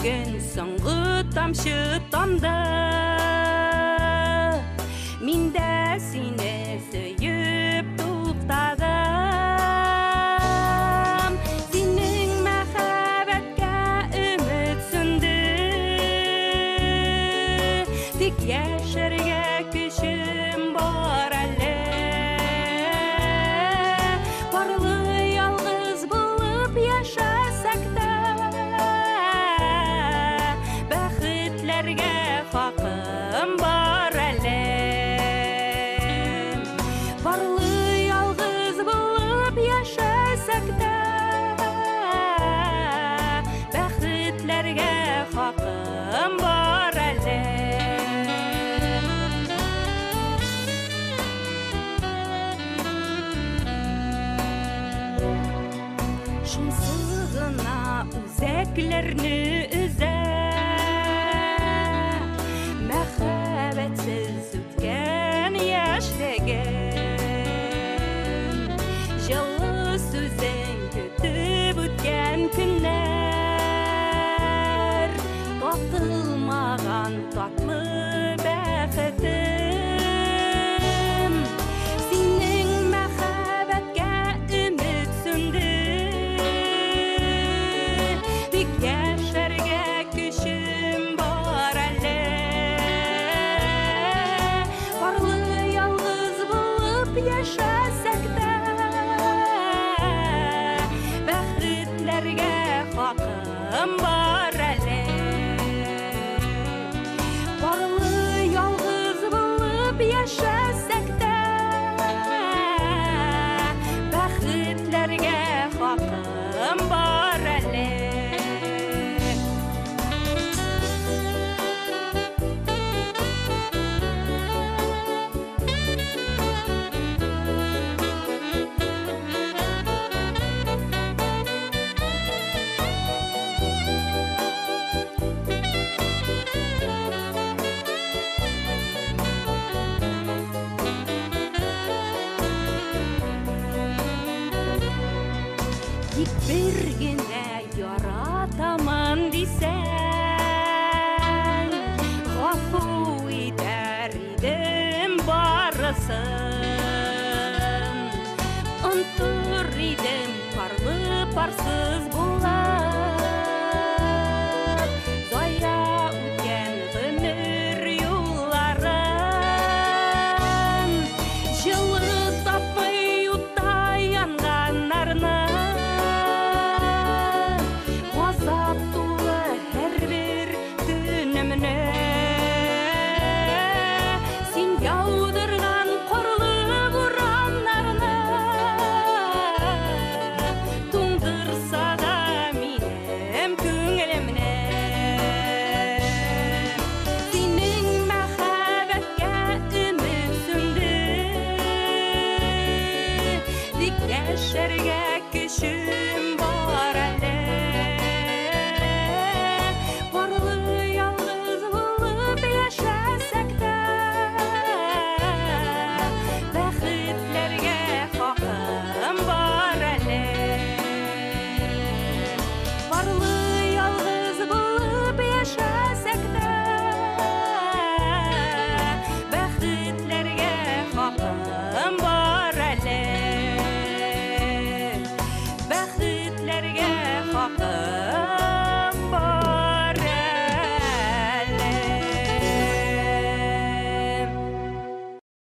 Бүген соңгы тамчы тамды. Мин дә сине сөеп туктадым. Синең мәхәббәткә өмет сүнде. Тик яшәргә көчем бар әле. Парлы ялгыз булып яшәсәк тә, бәхетләргә хакым бар әле. Парлы ялгыз булып яшәсәк тә, бәхетләргә хакым бар әле. Шунсы гына үзәкләрне өзә. Мәхәббәтсез үткән яшьлегем. Җылы сүзең көтеп үткән көннәр. Татылмаган татлы бәхетем. Синең мәхәббәткә өмет сүнде. Тик яшәргә көчем бар әле. Парлы ялгыз булып яшәсәк тә, бәхетләргә хакым бар әле. Парлы ялгыз булып яшәсәк тә, бәхетләргә хакым бар әле. Тик бер генә яратамын дисәң, гафу итәр идем барысын. Онтыр идем парлы парсыз булып, зая үткән гомер юлларын. Җылы тапмый утта янганнарны, газап тулы һәрбер төнемне. Син яудырган карлы бураннарны, туңдырса да минем күңелемне. Синең мәхәббәткә өмет сүнде. Тик яшәргә көчем бар әле. Парлы ялгыз булып яшәсәк тә, бәхетләргә хакым бар әле. Парлы ялгыз булып яшәсәк тә, бәхетләргә хакым бар әле. Бәхетләргә хакым